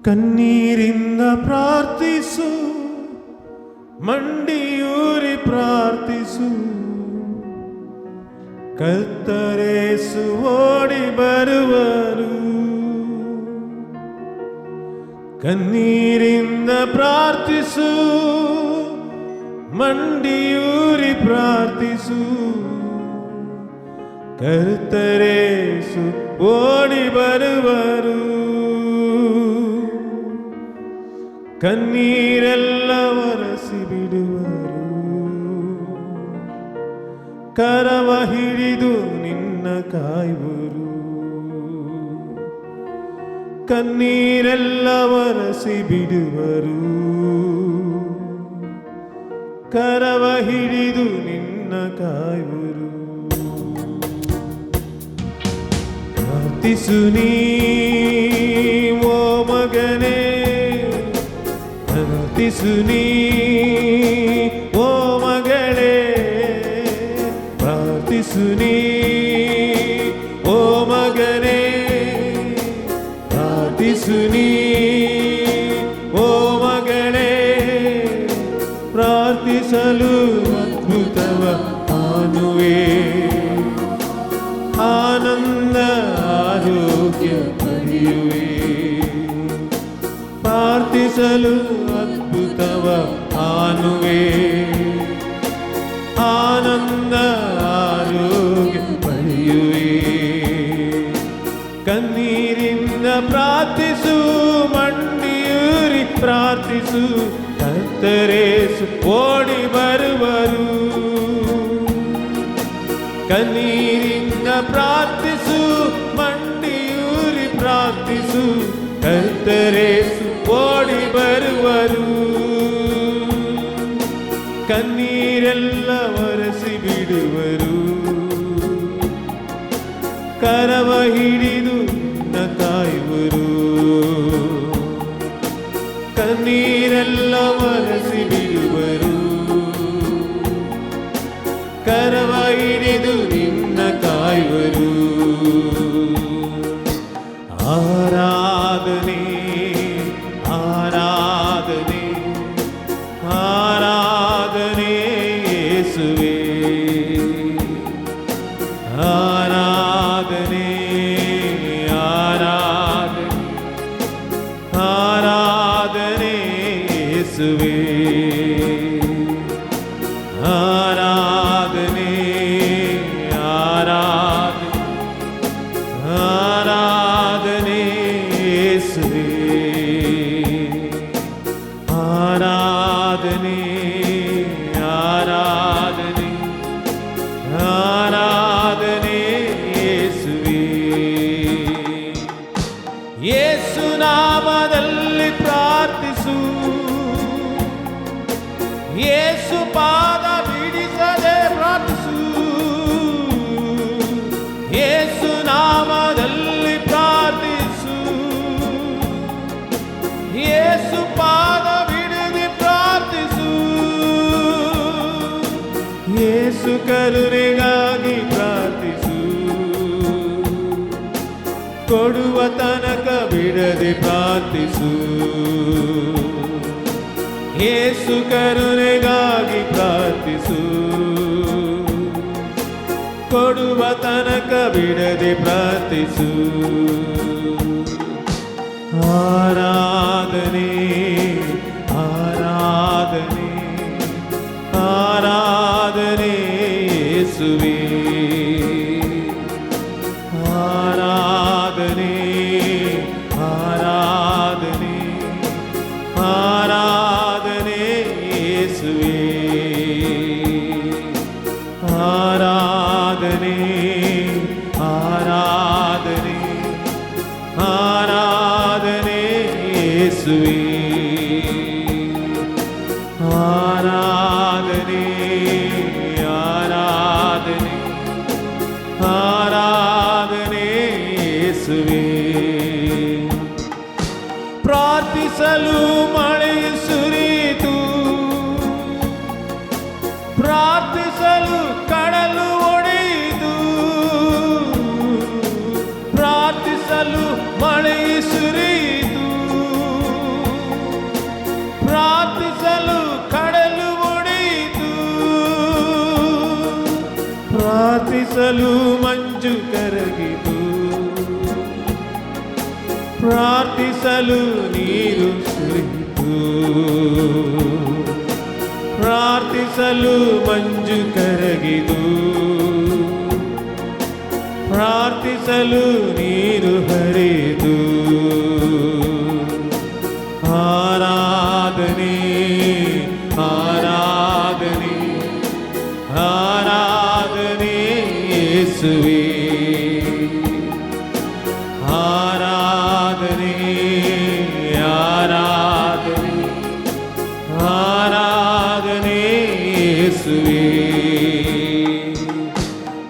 ಕಣ್ಣೀರಿಂದ ಪ್ರಾರ್ಥಿಸು, ಮಂಡಿಯೂರಿ ಪ್ರಾರ್ಥಿಸು, ಕರ್ತರೇಸು ಓಡಿ ಬರುವರು. ಕಣ್ಣೀರಿಂದ ಪ್ರಾರ್ಥಿಸು, ಮಂಡಿಯೂರಿ ಪ್ರಾರ್ಥಿಸು, ಕರ್ತರೇಸು ಓಡಿ ಬರುವರು. ಕಣ್ಣೀರೆಲ್ಲ ಒರೆಸಿ ಬಿಡುವರು, ಕರವ ಹಿಡಿದು ನಿನ್ನ ಕಾಯುವರು. ಕಣ್ಣೀರೆಲ್ಲ ಒರೆಸಿ ಬಿಡುವರು, ಕರವ ಹಿಡಿದು ನಿನ್ನ ಕಾಯುವರು. ಪ್ರಾರ್ಥಿಸು ನೀ ಓ ಮಗನೇ, ಪ್ರಾರ್ಥಿಸು ನೀ ಓ ಮಗಳೇ, ಪ್ರಾರ್ಥಿಸು ನೀ ಓ ಮಗನೇ, ಪ್ರಾರ್ಥಿಸು ನೀ ಓ ಮಗಳೇ. ಪ್ರಾರ್ಥಿಸಲು ಅದ್ಭುತವ ಕಾಣುವೆ, ಆನಂದ ಆರೋಗ್ಯ ಪಡೆಯುವೆ. ಪ್ರಾರ್ಥಿಸಲು ಅದ್ಭುತವ ಕಾಣುವೆ, ಆನಂದ ಆರೋಗ್ಯ ಪಡೆಯುವೆ. ಕಣ್ಣೀರಿಂದ ಪ್ರಾರ್ಥಿಸು, ಮಂಡಿಯೂರಿ ಪ್ರಾರ್ಥಿಸು, ಕರ್ತರೇಸು ಓಡಿ ಬರುವರು. ಕಣ್ಣೀರಿಂದ ಪ್ರಾರ್ಥಿಸು, ಮಂಡಿಯೂರಿ ಪ್ರಾರ್ಥಿಸು, ಕರ್ತರೇಸು ಓಡಿ ಬರುವರು. ಕಣ್ಣೀರೆಲ್ಲ ಒರೆಸಿ ಬಿಡುವರು, ಕರವ ಹಿಡಿದು ನಿನ್ನ ಕಾಯುವರು. ಕಣ್ಣೀರೆಲ್ಲ ಒರೆಸಿ ಬಿಡುವರು, ಕರವ ಹಿಡಿದು ನಿನ್ನ ಕಾಯುವರು. ಆರಾಧನೆ, ಆರಾಧನೆ, ಆರಾಧನೆ ಯೇಸುವೇ. ಆರಾಧನೆ, ಆರಾಧನೆ, ಆರಾಧನೆ ಯೇಸುವೇ. ಆರಾಧನೆ, ಆರಾಧನೆ, ಆರಾಧನೆ ಯೇಸುವೇ. ಆರಾಧನೆ, ಆರಾಧನೆ, ಆರಾಧನೆ ಯೇಸುವೇ. ಯೇಸು ನಾಮದಲ್ಲಿ ಪ್ರಾರ್ಥಿಸು, ಯೇಸು ಪಾದ ಬಿಡಿಸದೆ ಪ್ರಾರ್ಥಿಸು. ಯೇಸು ನಾಮದಲ್ಲಿ ಪ್ರಾರ್ಥಿಸು, ಯೇಸು ಪಾದ ಬಿಡದೆ ಪ್ರಾರ್ಥಿಸು. ಯೇಸು ಕರುಣೆಗಾಗಿ ಪ್ರಾರ್ಥಿಸು, ಕೊಡುವ ತನಕ ಬಿಡದೆ ಪ್ರಾರ್ಥಿಸು. ಯೇಸು ಕರುಣೆಗಾಗಿ ಪ್ರಾರ್ಥಿಸು, ಕೊಡುವ ತನಕ ಬಿಡದೆ ಪ್ರಾರ್ಥಿಸು. ಆರಾಧನೆ, ಆರಾಧನೆ, ಆರಾಧನೆ ಯೇಸುವೇ. ಆರಾಧನೆ, ಆರಾಧನೆ, ಆರಾಧನೆ ಯೇಸುವೇ. ಆರಾಧನೆ, ಆರಾಧನೆ, ಆರಾಧನೆ ಯೇಸುವೇ. ಆರಾಧನೆ, ಆರಾಧನೆ, ಆರಾಧನೆ ಯೇಸುವೇ. ಪ್ರಾರ್ಥಿಸಲು ಮಳೆ ಸುರಿಯಿತು, ಪ್ರಾರ್ಥಿಸಲು ಕಡಲು ಒಡೆಯಿತು. ಪ್ರಾರ್ಥಿಸಲು ಮಳೆ ಸುರಿಯಿತು, ಪ್ರಾರ್ಥಿಸಲು ಮಂಜು ಕರಗಿತು, ಪ್ರಾರ್ಥಿಸಲು ನೀರು ಸುರಿಯಿತು. ಪ್ರಾರ್ಥಿಸಲು ಮಂಜು ಕರಗಿತು, ಪ್ರಾರ್ಥಿಸಲು ನೀರು ಹರಿದು. ಆರಾಧನೆ, ಆರಾಧನೆ, ಆರಾಧನೆ ಯೇಸುವೇ. ಆರಾಧನೆ, ಆರಾಧನೆ, ಆರಾಧನೆ ಯೇಸುವೇ.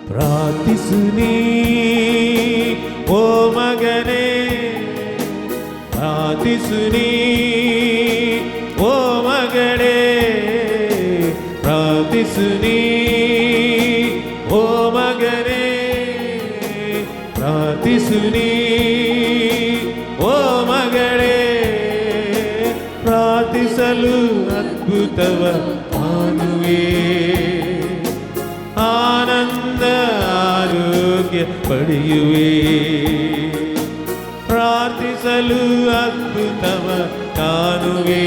ಪ್ರಾರ್ಥಿಸು ನೀ ಓ ಮಗನೇ, ಪ್ರಾರ್ಥಿಸು ನೀ ಓ ಮಗಳೇ, ಪ್ರಾರ್ಥಿಸು ನೀ ಓ ಮಗನೇ, ಪ್ರಾರ್ಥಿಸು ನೀ ಓ ಮಗಳೇ. ಪ್ರಾರ್ಥಿಸಲು ಅದ್ಭುತವ ಕಾಣುವೆ, ಆನಂದ ಆರೋಗ್ಯ ಪಡೆಯುವೆ. ಪ್ರಾರ್ಥಿಸಲು ಅದ್ಭುತವ ಕಾಣುವೆ,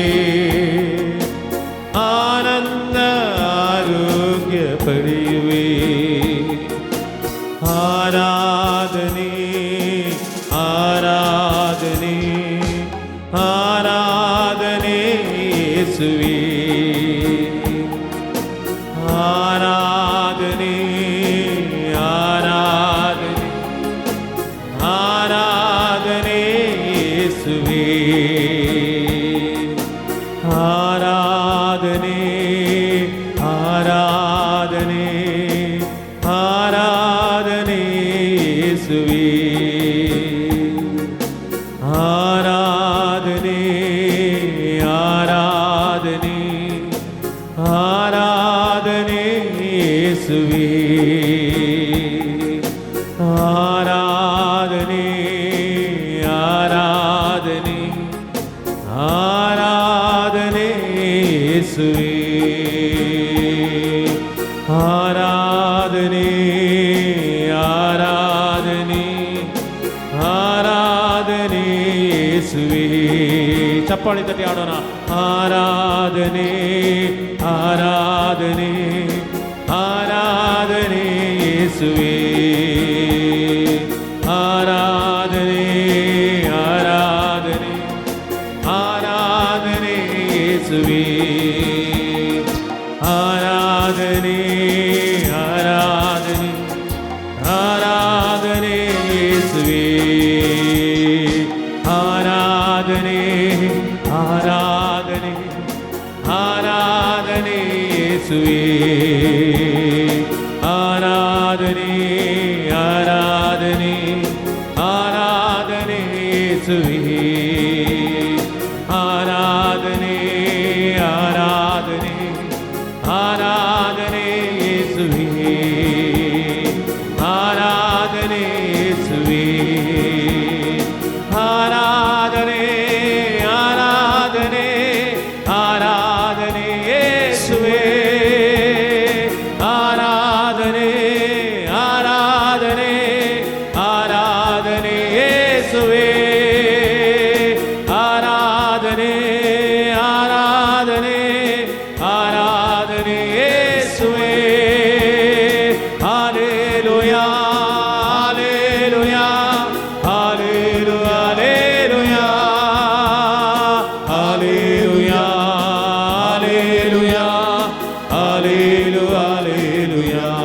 ಆನಂದ ಆರೋಗ್ಯ ಪಡೆಯುವೆ. ಆರಾಧನೆ, ಆರಾಧನೆ, ಆರಾಧನೆ ಯೇಸುವೇ. ಆರಾಧನೆ, ಆರಾಧನೆ, ಆರಾಧನೆ ಯೇಸುವೇ. ಆರಾಧನೆ, ಆರಾಧನೆ, ಆರಾಧನೆ ಯೇಸುವೇ. ಆರಾಧನೆ, ಆರಾಧನೆ, ಆರಾಧನೆ ಯೇಸುವೇ. ಆರಾಧನೆ, ಆರಾಧನೆ, ಆರಾಧನೆ ಯೇಸುವೇ. ಆರಾಧನೆ, ಆರಾಧನೆ, ಆರಾಧನೆ ಯೇಸುವೇ. ಚಪ್ಪಾಳಿ ತಟ್ಟಿ ಹಾಡೋಣ. ಆರಾಧನೆ, ಆರಾಧನೆ, ಆರಾಧನೆ ಯೇಸುವೇ. ಆರಾಧನೆ, ಆರಾಧನೆ, ಆರಾಧನೆ ಯೇಸುವೇ. ಆರಾಧನೆ, ಆರಾಧನೆ, ಆರಾಧನೆ ಯೇಸುವೇ. ಆರಾಧನೆ, ಆರಾಧನೆ, ಆರಾಧನೆ ಯೇಸುವೇ. ಆರಾಧನೆ, ಆರಾಧನೆ, ಆರಾಧನೆ ಯೇಸುವೇ. ಆರಾಧನೆ, ಆರಾಧನೆ, ಆರಾಧನೆ ಯೇಸುವೇ. ಆರಾಧನೆ ಯೇಸುವೇ. ಆರಾಧನೆ, ಆರಾಧನೆ, ಆರಾಧನೆ ಯೇಸುವೇ. ಆರಾಧನೆ, ಆರಾಧನೆ, ಆರಾಧನೆ ಯೇಸುವೇ. ಆರಾಧನೆ, ಆರಾಧನೆ, ಆರಾಧನೆ ಯೇಸುವೇ. Hallelujah, hallelujah, hallelujah, hallelujah, hallelujah, hallelujah, hallelujah, hallelujah, hallelujah,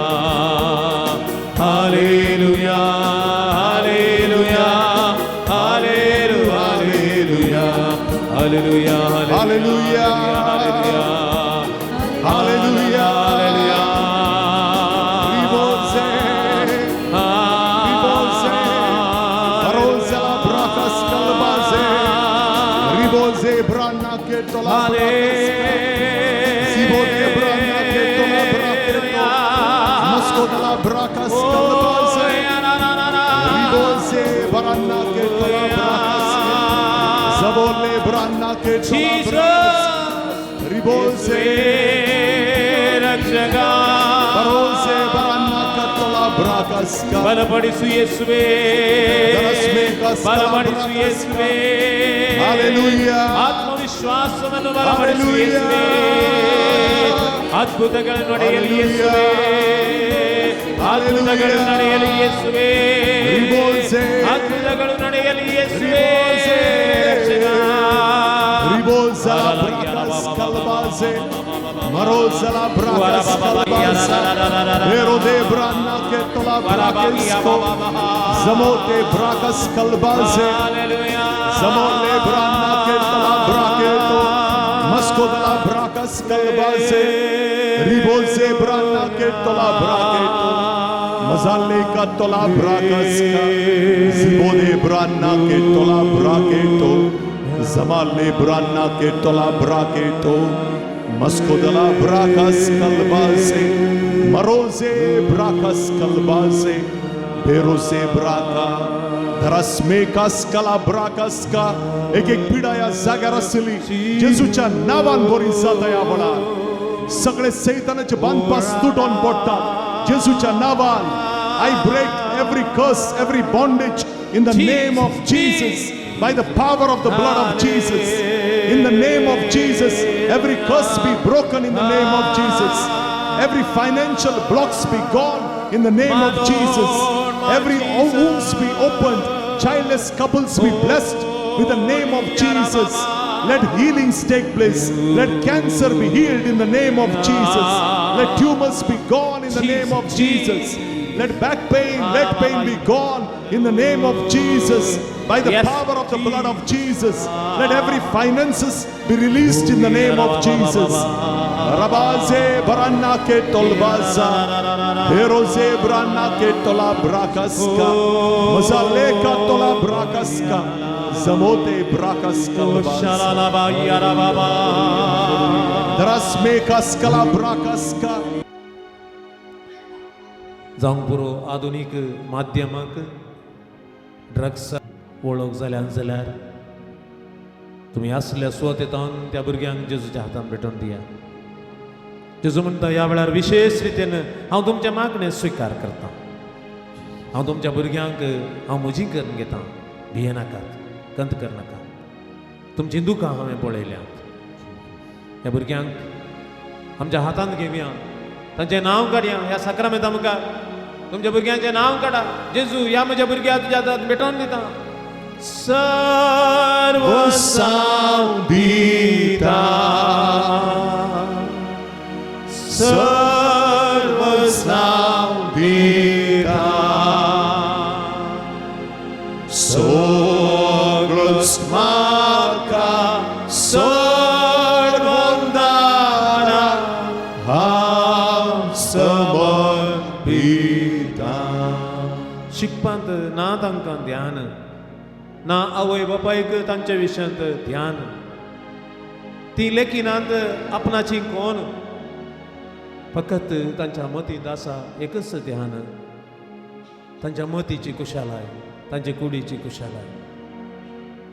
hallelujah, Hallelujah. Hallelujah. Hallelujah. Rivolse, rivolse, Barosa bracas calbaze, rivolse brana che tola bracas, Sivote brana che tola bracheto, Moscola bracas calbaze, rivolse brana che tola bracas, Zavole brana che tola bracas, rivolse Rakshaka. Barose brana che tola ಬ್ರಾಕಸ್ಕ ಬಲಪಡಿಸು ಯೇಸುವೇ, ಬಲಪಡಿಸು ಯೇಸುವೇ. Hallelujah. ಆತ್ಮವಿಶ್ವಾಸವನ್ನು ಬಲಪಡಿಸು Hallelujah. ಯೇಸುವೇ. ಅದ್ಭುತಗಳು ನಡೆಯಲಿ ಯೇಸುವೇ, ಅದ್ಭುತಗಳು ನಡೆಯಲಿ ಯೇಸುವೇ, ರಿಬೋಲ್ಸೆ. ಅದ್ಭುತಗಳು ನಡೆಯಲಿ ಯೇಸುವೇ. ರಿಬೋಲ್ಸೆ. ರಕ್ಷಕ. Ribosa bracas calabase, marosa la bracas calabasa, Herode brana che tola bracesco, zamote bracas calabase, Hallelujah. zamole brana che tola bracheto, masco della bracas calabase, ribose brana che tola bracheto, mazalle catola bracasca, zibode brana che tola bracheto, Zamale brana che tola bracheto, masco della bracas calbase, marose bracas calbase, berose braca, धरस्मेकास कला ब्राकस्का. एक एक पिडा या जाग्यार आसली जेजूच्या नांवान बरी जाता. ह्या वेळार सगळे सैतानाचे बांदपास तुटोन पडटात जेजूच्या नांवान. I break every curse, every bondage in the name of Jesus, by the power of the blood of Jesus. In the name of Jesus, every curse be broken in the name of Jesus. Every financial blocks be gone in the name of Jesus. Every wombs be opened, childless couples be blessed with the name of Jesus. Let healings take place. Let cancer be healed in the name of Jesus. Let tumors be gone in the name of Jesus. Let back pain, leg pain be gone in the name of Jesus. By the power of the blood of Jesus. Let every finances be released in the name of Jesus. Rabaze baranna ke tolbaza. Beroze brana ke tola brakaska. Mazaleka tola brakaska. Zamote brakaska labaza. Drasme kaskala brakaska. जावंक पुरो आधुनीक माध्यमाक drugs वळख जाल्यान जाल्यार तुमी आसल्या सुवातेतावन त्या भुरग्यांक जेजूच्या हातान भेटोवन दिया. जेजू म्हणटा, ह्या वेळार विशेश रितीन हांव तुमचें मागणें स्विकार करता. हांव तुमच्या भुरग्यांक हांव म्हजी करून घेता. भियेनाकात, कंत करनाकात. तुमचीं दुकां हांवें पळयल्यांत. ह्या भुरग्यांक आमच्या हातांत घेवया, तांचें नांव काडया ह्या साक्रामेंता मुखार. तुमच्या भुरग्यांचें नांव काडा. जेजू, ह्या म्हज्या भुरग्याक तुज्या हातांत भेटोवन दिता. सर्व दिता, सर्वसाव दिता, सगळोच म्हाका सर्वंदारा हांव समर्पिता. शिकपांत ना तांकां ध्यान ना, आवय बापायक तांच्या विशयांत ध्यान. ती लेखिनात आपणाची कोण, फकत तांच्या मतींत आसा एकच ध्यान, तांच्या मतीची कुशालाय, तांचे कुडीची कुशालाय.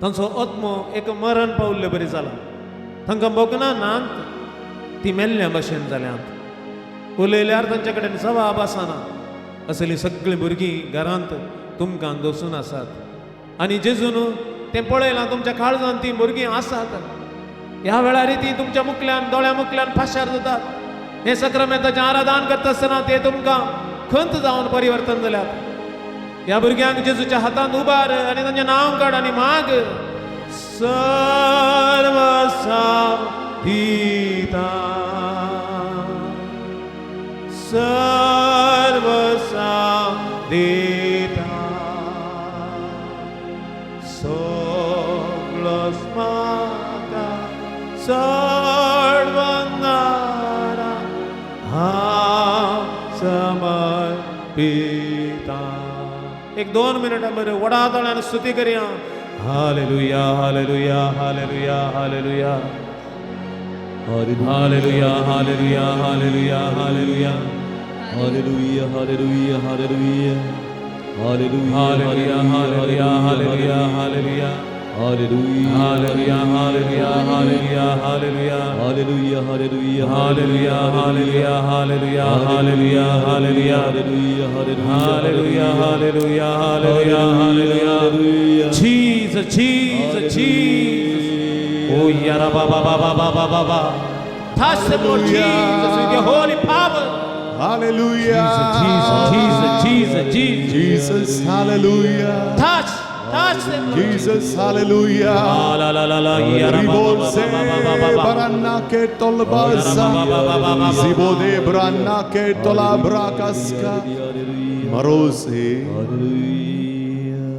तांचो आत्मो एक मरण पावल्ले बरी जाला. तांकां भोगना नात, ती मेल्ल्या भशेन जाल्यांत. उलयल्यार तांचे कडेन जबाब आसना. असलीं सगळीं भुरगीं घरांत तुमकां दसून आसात आनी जेजून तें पळयलां. तुमच्या काळजान तीं भुरगीं आसात. ह्या वेळार ती तुमच्या मुखल्यान, दोळ्या मुखल्यान फाशार जातात. हें सक्रामेंताचें आराधन करता आसतना ते तुमकां खंत जावन परिवर्तन जाल्यात. ह्या भुरग्यांक जेजूच्या हातांत उबार आनी तांचें नांव काड आनी माग. सर्वसाव दिता, सर्वसाव दिता, सगळोच म्हाका सर्वंदारा हांव समर्पिता. एक दोन मिनटां बरें व्हडा ताळ्यान स्तुती करया. Hallelujah, hallelujah, hallelujah, hallelujah, hallelujah, hallelujah, hallelujah, hallelujah. Hallelujah, hallelujah, hallelujah. Hallelujah, hallelujah, hallelujah, hallelujah, hallelujah. Hallelujah. Hallelujah, hallelujah, hallelujah, hallelujah. Hallelujah, hallelujah, hallelujah, hallelujah, hallelujah, hallelujah, hallelujah. Hallelujah, hallelujah, hallelujah, hallelujah, hallelujah, hallelujah. Hallelujah. Jesus, Jesus, Jesus. Oh, yara ba ba ba ba ba ba ba ba. Touch them, Lord Jesus, with your holy power. Hallelujah. Jesus, Jesus, Jesus, Jesus. Jesus, hallelujah. Touch, touch them, Lord. Jesus, hallelujah. Ah, la la la la, yara ba ba ba Ribolse ba ba ba ba ba. baranna ke tolbasa. Zibode branna ke tolabrakaska. Hallelujah. Marose. Hallelujah.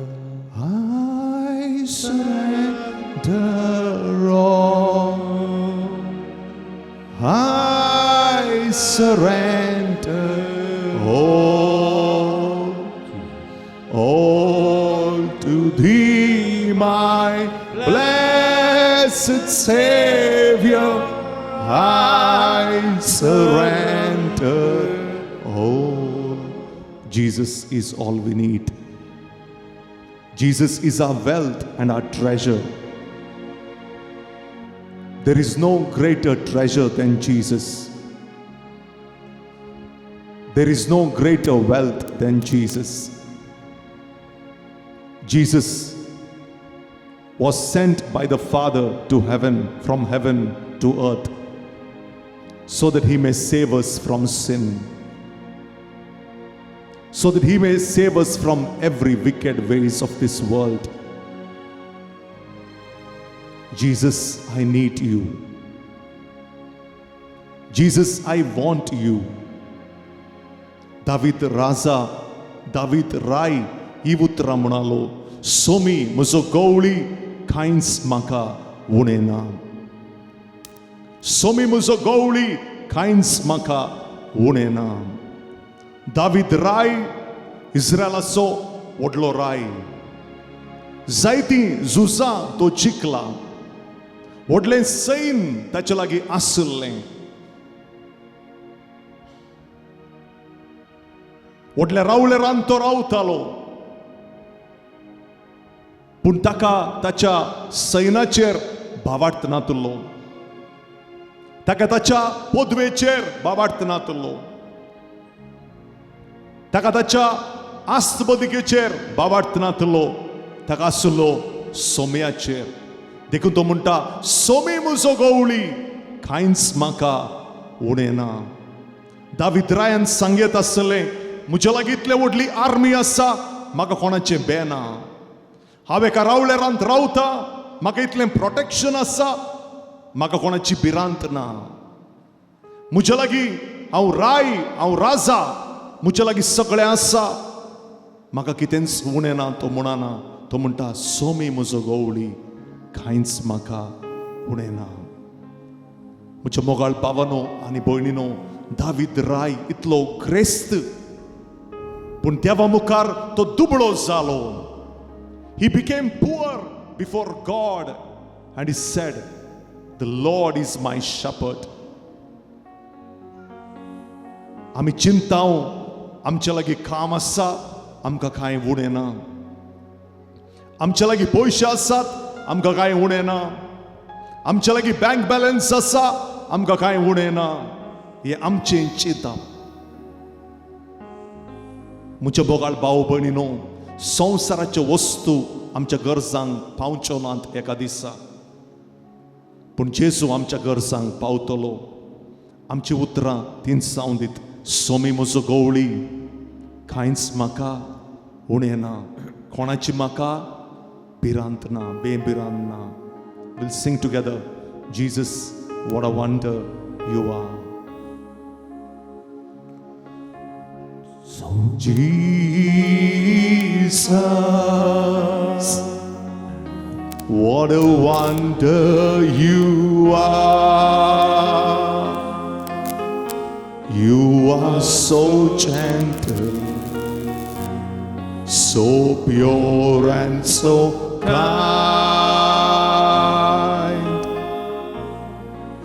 I surrender all. I surrender all. All to thee, my blessed Savior. I surrender all. Jesus is all we need. Jesus is our wealth and our treasure. There is no greater treasure than Jesus. There is no greater wealth than Jesus. Jesus was sent by the Father to heaven, from heaven to earth, so that he may save us from sin, so that he may save us from every wicked ways of this world. Jesus, I need you. Jesus, I want you. David Raja, David Rai ही उतरां म्हणालो, सोमी म्हजो गवळी कांयच म्हाका उणें ना. सोमी म्हजो गवळी कांयच म्हाका उणें ना. दावीद राय इस्रायलाचो व्हडलो राय, जायतीं झुजां तो जिखला, व्हडलें सैन ताचे लागीं आशिल्लें, व्हडल्या रावळेरान तो रावतालो, पूण ताका ताच्या सैनाचेर भावार्थ नातलो, ताका ताच्या पदवेचेर भावार्थ नातलो, ताका ताच्या आस्तबदिकेचेर भावार्थ नातलो, ताका आसलो सोम्याचेर. देखून तो म्हणटा, सोमी म्हजो गवळी कांयच म्हाका उणें ना. दावीद रायान सांगत आसलें, म्हज्या लागीं इतले व्हडली आर्मी आसा, म्हाका कोणाचें बें ना, हांव एका रावळेरांत रावता, म्हाका इतलें प्रोटेक्शन आसा, म्हाका कोणाची भिरांत ना, म्हज्या लागीं हांव राय, हांव राजा, म्हज्या लागीं सगळें आसा, म्हाका कितेंच उणें ना. तो म्हणना, तो म्हणटा, सोमी म्हजो गवळी कांयच म्हाका उणें ना. म्हज्या मोगाळ भावानो आनी भयणीनो, दावीद राय इतलो ग्रेस्त, पूण देवा मुखार तो दुबळो जालो. He became poor before God and he said, The Lord is my shepherd. आमी चिंताव आमच्या लागीं काम आसा, आमकां कांय उणें ना, आमच्या लागीं पयशे आसात, आमकां कांय उणें ना, आमच्या लागीं बँक बॅलन्स आसा, आमकां कांय उणें ना. हें आमचें चिंतप. म्हज्या बोगाळ भाव भयणीनो, संवसाराच्यो वस्तू आमच्या गरजांक पावच्यो नात एका दिसा, पूण जेजू आमच्या गरजांक पावतलो. आमची उतरां तींच जावन दीत, सोमी म्हजो गवळी कांयच म्हाका उणें ना, कोणाची म्हाका भिरांत ना, बेभिरांत ना. We'll sing together, Jesus, what a wonder you are. Jesus, what a wonder you are. You are so gentle, so pure and so kind.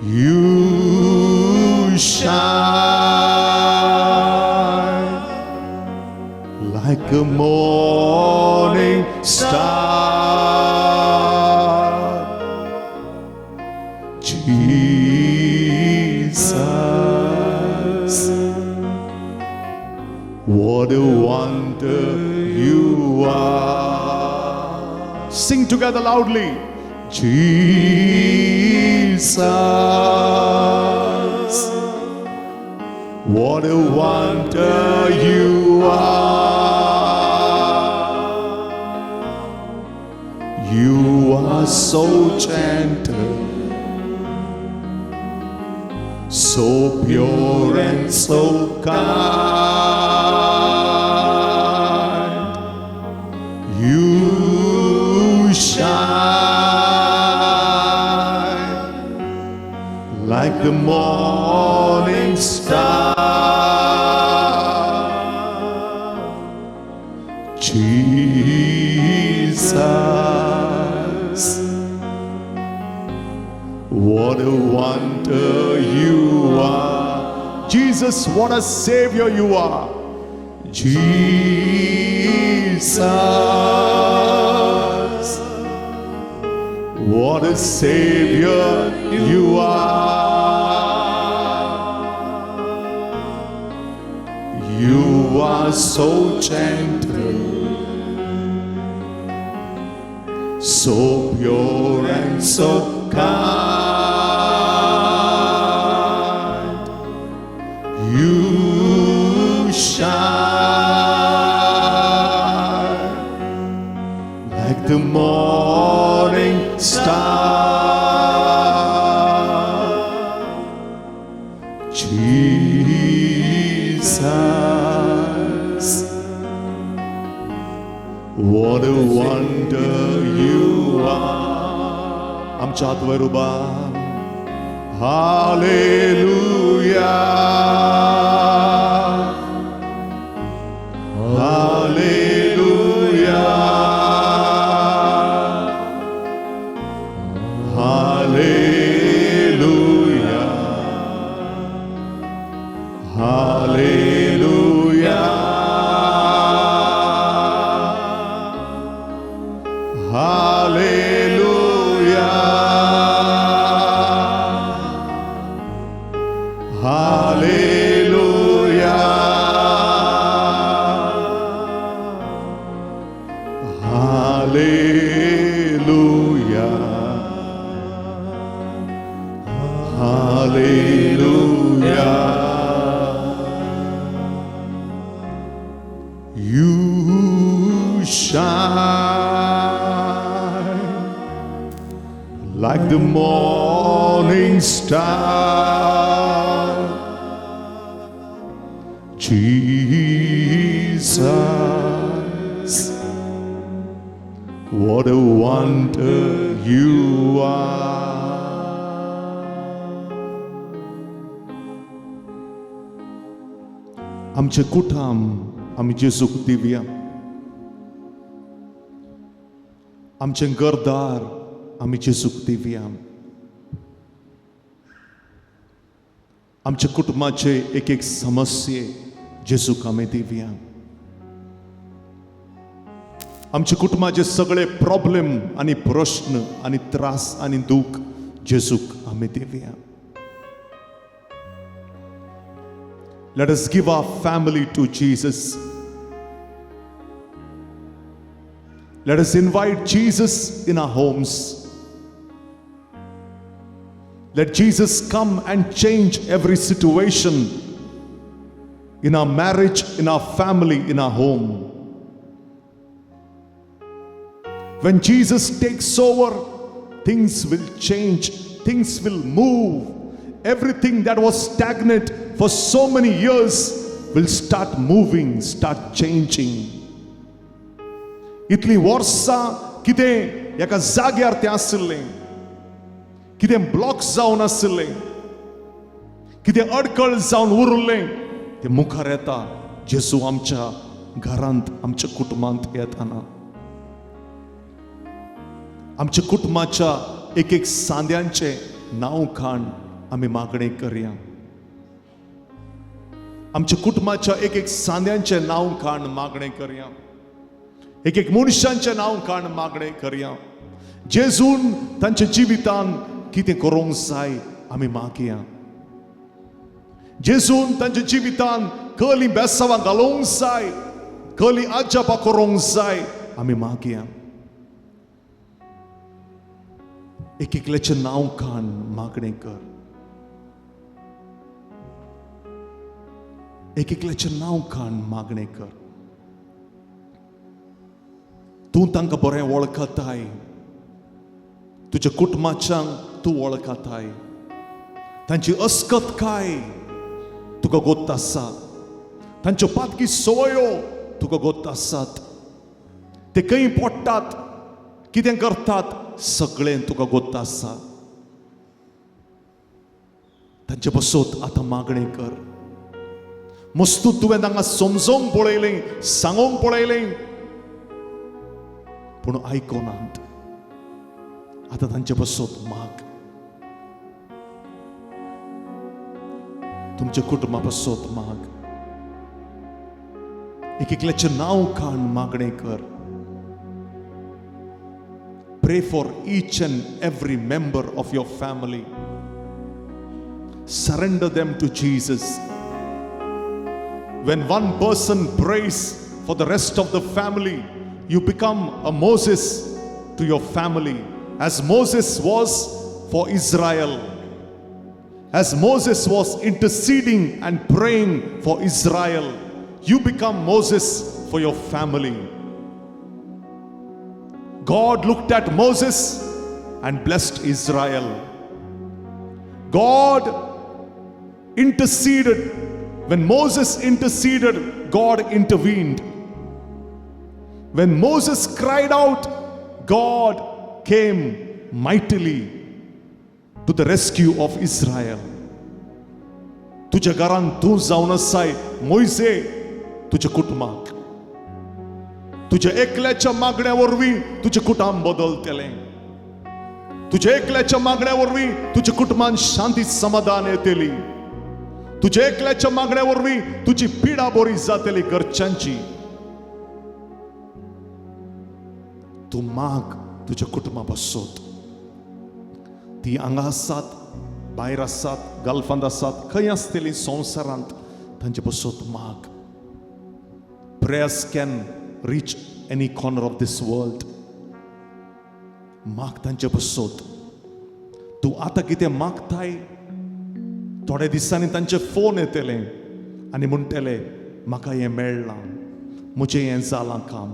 You shine like a morning star. What a wonder you are. Sing together loudly. Jesus, what a wonder you are. You are so gentle, so pure and so kind. You shine like the morning star. Jesus, what a wonder you are. Jesus, what a Savior you are. Jesus, what a Savior you are. You are so gentle, so pure and so kind. You shine like the morning star. Jesus, what a wonder you are. आमच्या हात वयर उबार. Hallelujah, hallelujah, hallelujah, hallelujah, hallelujah, hallelujah, hallelujah, hallelujah. You shine like the morning star. Jesus, what a wonder you are. आमचे कुटाम आमी जेजूक दिवया, आमचें घरदार आमी जेजूक दिवया, आमच्या कुटुंबाचे एक एक समस्ये जेजूक आमी दिवया, आमच्या कुटुंबाचे सगळे प्रॉब्लेम आनी प्रश्न आनी त्रास आनी दूख जेजूक आमी दिवया. Let us give our family to Jesus. Let us invite Jesus in our homes. Let Jesus come and change every situation in our marriage, in our family, in our home. When Jesus takes over, things will change, things will move. Everything that was stagnant for so many years will start moving, start changing. इतली वर्सां कितें एका जाग्यार तें आशिल्लें, कितें block जावन आशिल्लें, कितें अडकळ जावन उरलें, तें मुखार येता जेजू आमच्या घरांत, आमच्या कुटुंबांत येताना. आमच्या कुटुंबाच्या एक एक सांद्यांचें नांव खाण आमी मागणें करया. आमच्या कुटुंबाच्या एक एक सांद्यांचें नांव खाण मागणें करया, एक एक मनशांचें नांव खाण मागणें करया. जेजून तांच्या जिवितान कितें करूंक जाय आमी मागया. जेजून तांच्या जिवितान कली बेसांवां घालोवंक जाय, कली आजापा करूंक जाय. आमी मागया. एक एकल्याचें नांव काण मागणें कर. एक एकल्याचें नांव काण मागणें कर. तूं तांकां बरें वळखताय, तुज्या कुटुंबाच्यांक तूं वळखताय, तांची अस्कत काय तुका गोत्त आसा, तांच्यो पातकी संवयो तुका गोत्त आसात, ते खंय पडटात, कितें करतात, सगळें तुका गोत्त आसा. तांचे बसोत आतां मागणें कर. मस्तू तुवें तांकां समजोवंक पळयलें, सांगोंक पळयलें, पूण आयकोनात. आतां तांचे बसोत माग. तुमच्या कुटुंबा बसोत माग. एक एकल्याचें नांव काण मागणें कर. Pray for each and every member of your family. Surrender them to Jesus. When one person prays for the rest of the family, you become a Moses to your family, as Moses was for Israel. As Moses was interceding and praying for Israel, you become Moses for your family. God looked at Moses and blessed Israel. God interceded. When Moses interceded, God intervened. When Moses cried out, God came mightily to the rescue of Israel. तुझ्या घरान तूं जावन आसाय मोयजे, तुज्या कुटुंबाक, तुज्या एकल्याच्या मागण्या वरवीं तुजें कुटुंब बदलतलें. तुज्या एकल्याच्या मागण्या वरवीं तुज्या कुटुंबान शांती समाधान येतली. तुज्या एकल्याच्या मागण्या वरवीं तुजी पिडा बरी जातली घरच्यांची. तूं माग तुज्या कुटुंबा बसोत. ती हांगा आसात, भायर आसात, गल्फांत आसात, खंय आसतली संवसारांत, तांचे बसोत माग. Prayers can reach any corner of this world. माग तांचे बसोत. तूं आतां कितें मागताय, थोड्या दिसांनी तांचे फोन येतले आनी म्हणटले, म्हाका हें मेळ्ळां, म्हजें हें जालां काम,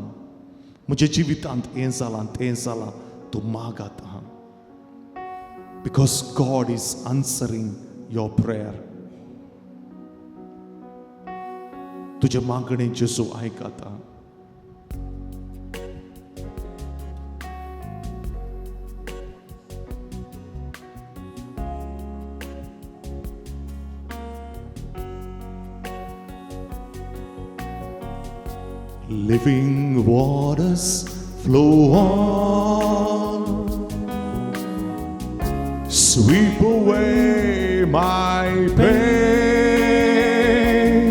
म्हज्या जिवितांत हें जालां तें जालां. तूं माग आतां, because God is answering your prayer. तुजे मागणे जेजू आयकता. Living waters flow on, sweep away my pain,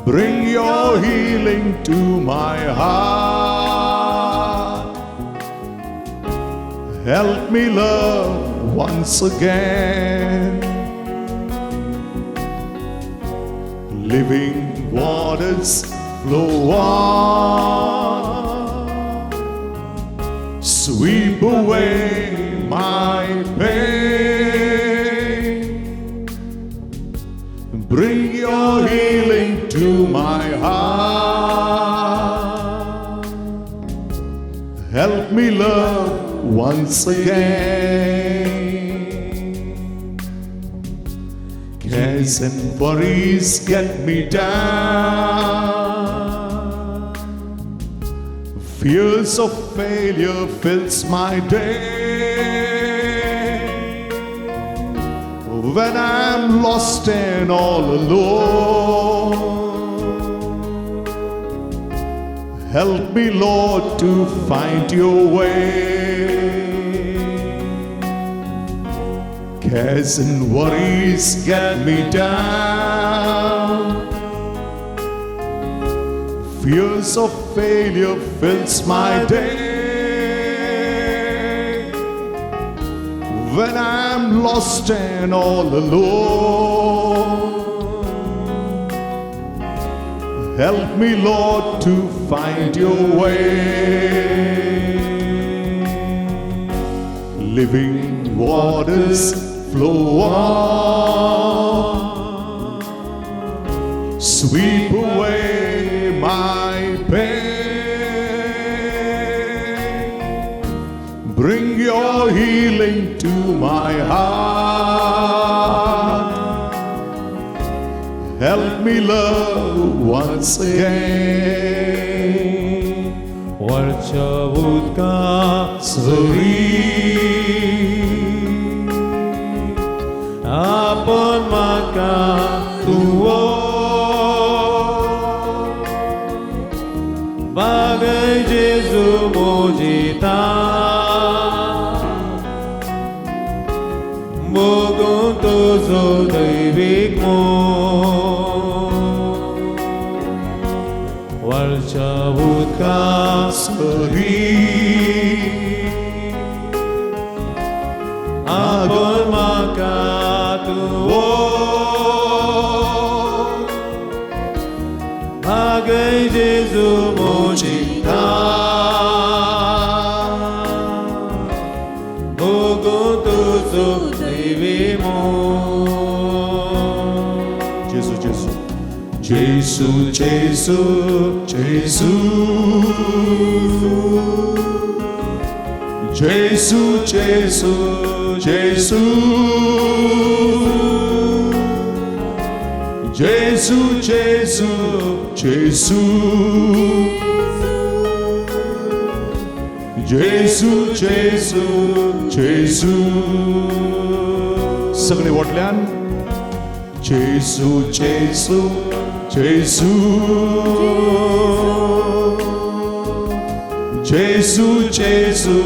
bring your healing to my heart, help me love once again. Living waters flow on, sweep away my pain, bring your healing to my heart, help me love once again. Cares and worries get me down, fears of failure fills my day. When I'm lost and all alone, help me, Lord, to find your way. Cares and worries get me down, fears of failure fills my day. When I'm lost and all alone, Help me, Lord, to find your way. Living waters flow on, sweep away my pain. Bring your healing to my heart. Help me love once again. वरच्या उदका सरी आपण म्हाका तूं बागय जेजू मोजिता मोगून तुजो दैवीक मोग वरच्या उदका सरी आपण म्हाका तूं बागय जेजू मोजिता मोगून तुजो दैवी मोग. Gesù, Gesù, Gesù, Gesù, Gesù, Gesù, Gesù, Gesù, Gesù, Gesù, Gesù, Gesù, Gesù, Gesù. सगळे वटल्यान Gesù, Gesù, Gesù, Gesù, Gesù,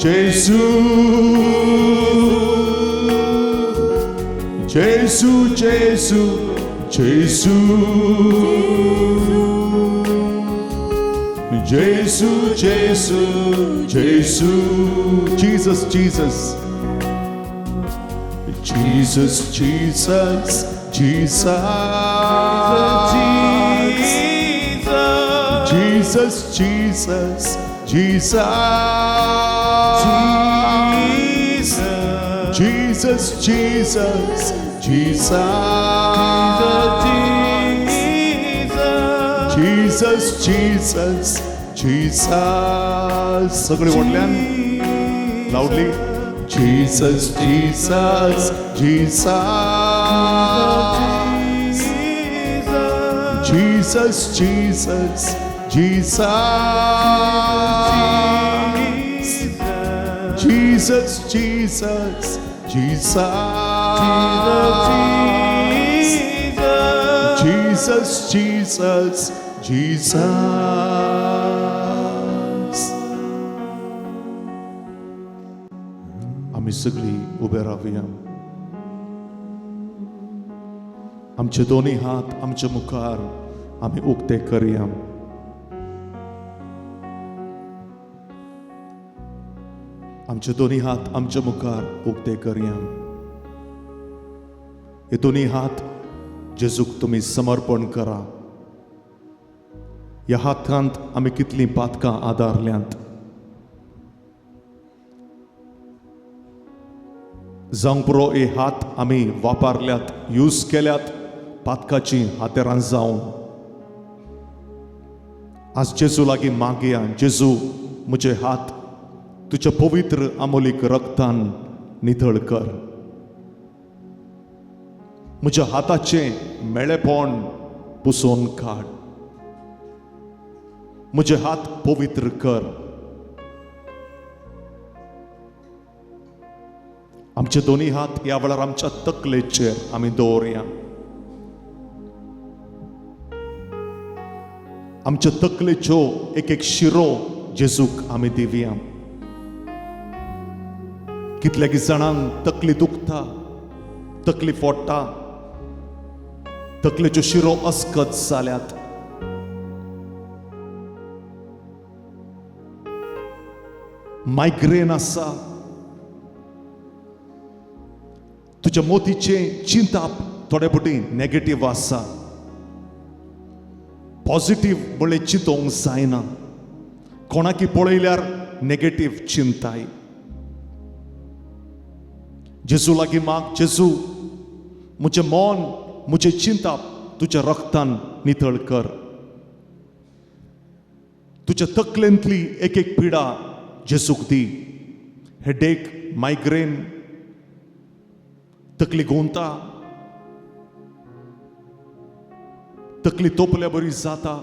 Gesù, Gesù, Gesù, Gesù, Gesù, Gesù, Gesù, Jesus, Jesus. Jesus, Jesus, Jesus, Jesus, Jesus, Jesus, Jesus, Jesus, Jesus, Jesus, Jesus, Jesus. सगळे वडल्यान loudly. Jesus, Jesus, Jesus, Jesus, Jesus, Jesus, Jesus, Jesus, Jesus, Jesus, Jesus, Jesus. आमी सगळीं उबे रावया. आमचे दोनी हात आमच्या मुखार आमी उक्ते करया. आमचे दोनी हात आमच्या मुखार उक्ते करया. हे दोनी हात जेजूक तुमी समर्पण करा. ह्या हातांत आमी कितलीं पातकां आदारल्यांत. जावंक पुरो हे हात आमी वापरल्यात, यूज केल्यात पातकाची हातेरां जावन. आज जेजू लागीं मागया, जेजू म्हजे हात तुज्या पवित्र आमोलीक रक्तान नितळ कर. म्हज्या हाताचें मेळेपण पुसोवन काड. म्हजे हात पवित्र कर. आमचे दोनी हात ह्या वेळार आमच्या तकलेचेर आमी दवरया. आमच्या तकलेच्यो एक एक शिरो जेजूक आमी दिवया. कितल्या जाणांक तकली दुखता, तकली फोडटा, तकलेच्यो शिरो अस्कत जाल्यात. मायग्रेन आसा, तुज्या मोतीचें चिंताप थोडे फावटी नेगेटीव आसा. पॉझिटीव म्हणलें चिंतूंक जायना, कोणाकी पळयल्यार नेगेटीव चिंताय. जेजू लागीं माग, जेजू म्हजें मन म्हजें चिंताप तुज्या रक्तान नितळ कर. तुज्या तकलेंतली एक एक पिडा जेजूक दी. हेडेक, मायग्रेन, तकली घुंवता, तकली तोपल्या बरी जाता,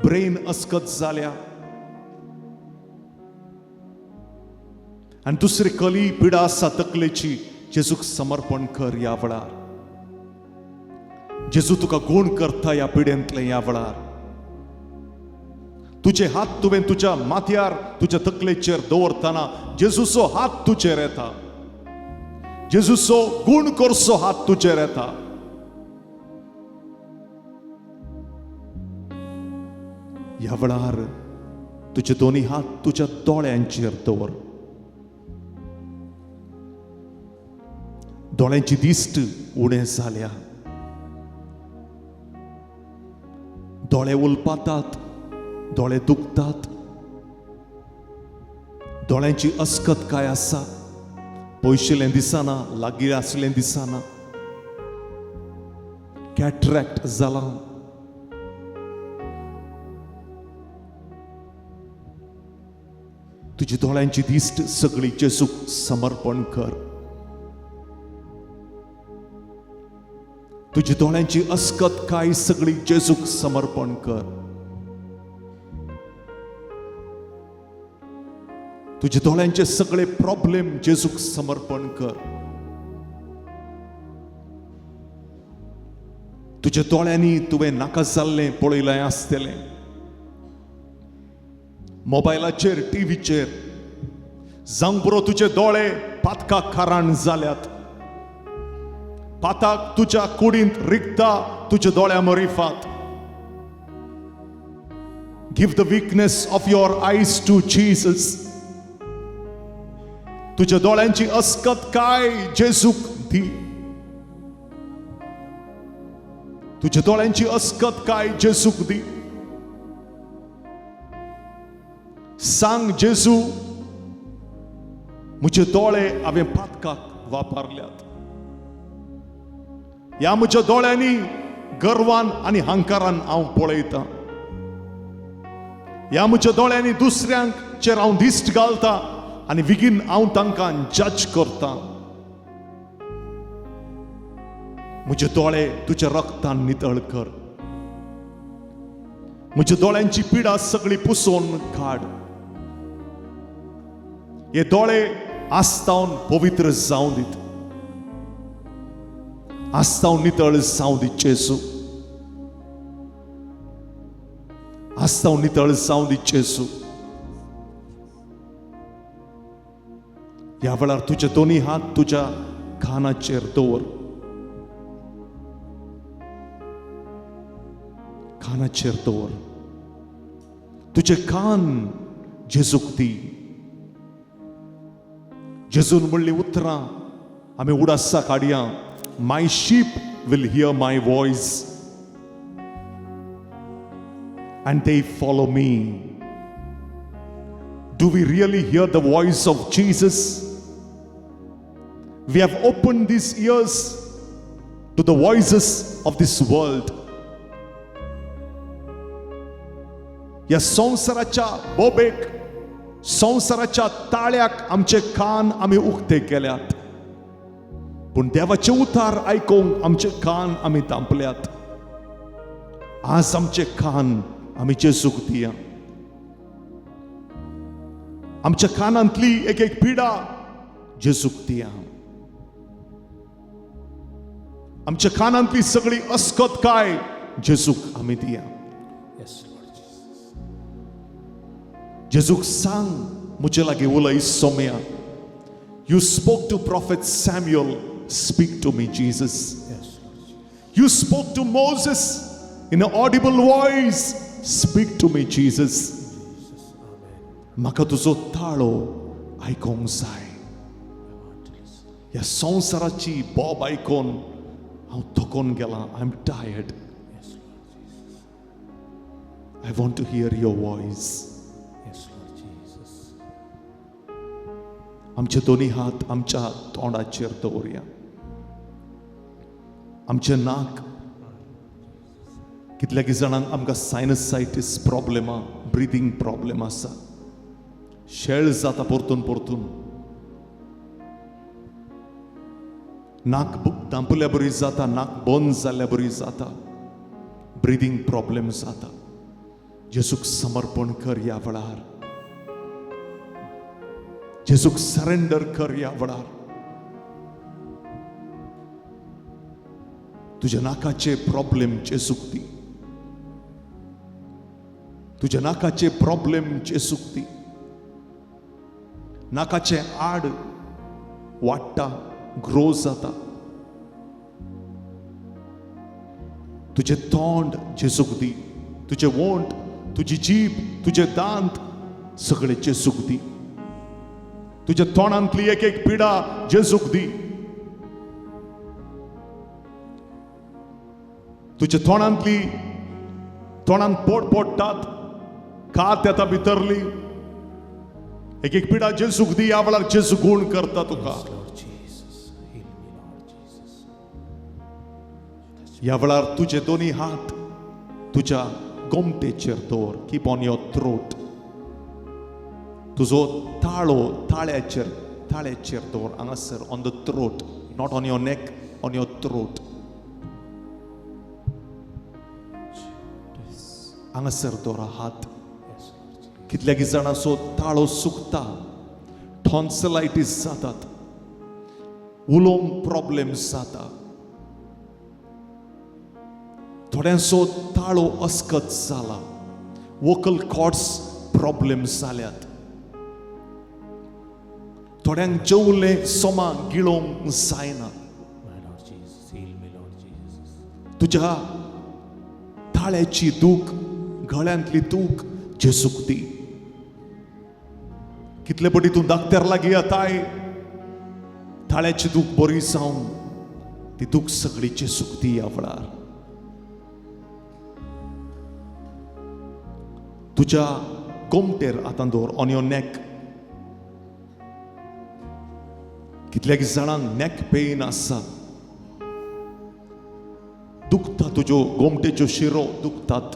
ब्रेन अस्कत जाल्या, आनी दुसरी कली पिडा आसा तकलेची, जेजूक समर्पण कर ह्या वेळार. जेजू तुका गूण करता ह्या पिडेंतलें ह्या वेळार. तुजे हात तुवें तुज्या माथ्यार तुज्या तकलेचेर दवरतना जेजूचो हात तुजेर येता, जेजूचो गूण करचो हात तुजेर येता. ह्या वेळार तुजे दोनी हात तुज्या दोळ्यांचेर दवर. दोळ्यांची दिश्ट उणें जाल्या, दोळे उलपातात, दोळे दुखतात, दोळ्यांची अस्कत काय आसा, पयशिल्लें दिसना, लागीं आसलें दिसना, कॅट्रॅक्ट जालां. तुजी दोळ्यांची दिश्ट सगळी जेजूक समर्पण कर. तुजी दोळ्यांची अस्कत काय सगळी जेजूक समर्पण कर. तुजे दोळ्यांचे सगळे प्रॉब्लेम जेजूक समर्पण कर. तुज्या दोळ्यांनी तुवें नाका जाल्लें पळयलें आसतलें, मोबायलाचेर, टिव्हीचेर, जावंक पुरो तुजे दोळे पातका कारण जाल्यात. पाताक तुज्या कुडींत रिगता, तुज्या दोळ्या मरिफात. Give the weakness of your eyes to Jesus. तुज्या दोळ्यांची अस्कत काय जेजूक दी. तुज्या दोळ्यांची अस्कत काय जेजूक दी. सांग जेजू, म्हजे दोळे हांवें पातकाक वापरल्यात, ह्या म्हज्या दोळ्यांनी गर्वान आनी हंकारान हांव पळयतां, ह्या म्हज्या दोळ्यांनी दुसऱ्यांचेर हांव दिश्ट घालता आनी बेगीन हांव तांकां जज करता. म्हजे दोळे तुज्या रक्तान नितळ कर. म्हज्या दोळ्यांची पिडा सगळी पुसोवन काड. हे दोळे आस्तावन पवित्र जावं दीत, आस्तावन नितळ जावं दीत जेजू, आस्तावन नितळ जावं दीत जेजू. ह्या वेळार तुजे दोनी हात तुज्या कानाचेर दवर, कानाचेर दवर. तुजे कान जेजूक दी. जेजून म्हणली उतरां आमी उडासा काडया, my sheep will hear my voice and they follow me. Do we really hear the voice of Jesus? We have opened these ears to the voices of this world. ह्या संवसाराच्या बोबेक, संवसाराच्या ताळ्याक आमचे कान आमी उक्ते केल्यात, पूण देवाचे उतार आयकूंक आमचे कान आमी धांपल्यात. आज आमचे कान आमी जेजूक दिया. आमच्या कानांतली एक एक पिडा जेजूक दिया. आमच्या कानांतली सगळी अस्कत काय जेजूक आमी दिया. जेजूक सांग, म्हजे लागीं उलय Saumya. You spoke to prophet Samuel, speak to me Jesus. You spoke to Moses in a audible voice, speak to me Jesus. म्हाका तुजो ताळो आयकूंक जाय. ह्या संवसाराची बोब आयकून हांव थकून गेलां. I am tired. I want to hear your voice. Yes, Lord Jesus. आमचे दोनी हात आमच्या तोंडाचेर दवरया. आमचें नाक, कितल्या जाणांक आमकां सायनसायटीस प्रॉब्लेमा, ब्रिदींग प्रॉब्लेम आसा, शेळ जाता परतून परतून, नाक दांपल्या बरी जाता, नाक बंद जाल्ल्या बरी जाता, ब्रिदींग प्रॉब्लेम जाता. जेजूक समर्पण कर ह्या वेळार, जेजूक सरेंडर कर ह्या वेळार. तुज्या नाकाचे प्रॉब्लेम जेजूक दी, तुज्या नाकाचे प्रॉब्लेम जेजूक दी. नाकाचे आड वाडटा, ग्रो जाता. तुजें तोंड जेजूक दी, तुजें वोंट, तुजी जीब, तुजे दांत सगळे जेजूक दी. तुज्या तोंडांतली एक एक पिडा जेजूक दी. तुज्या तोंडांतली, तोंडांत पोट पोडटात, कात येता भितरली, एक एक पिडा जेजूक दी. ह्या वेळार जेजू गूण करता तुका. ह्या वेळार तुजे दोनी हात तुज्या गोमटेचेर दवर. Keep on your throat. तुजो ताळो ताळ्याचेर, ताळ्याचेर दवर हांगासर, on the throat, not on your neck, on your throat. हांगासर दवर हात. कितल्या जाणांचो ताळो सुकता, टॉन्सिलायटीस जातात, उलोवंक प्रॉब्लेम जाता, थोड्यांचो ताळो अस्कत जाला, वोकल कॉर्ड्स प्रॉब्लेम जाल्यात, थोड्यांक जेवलें सोमा गिळोवंक जायना. तुज्या ताळ्याची दूख, गळ्यांतली दूख जेजूक दी. कितले पटी तूं दाक्त्यार लागीं येताय, ताळ्याची दूख बरी जावन ती दूख सगळी जेजूक दी. ह्या वेळार तुज्या गोमटेर आतां दवर, ऑन your neck. कितल्या जाणांक नॅक पेन आसा, दुखता तुज्यो गोमटेच्यो शिरो दुखतात,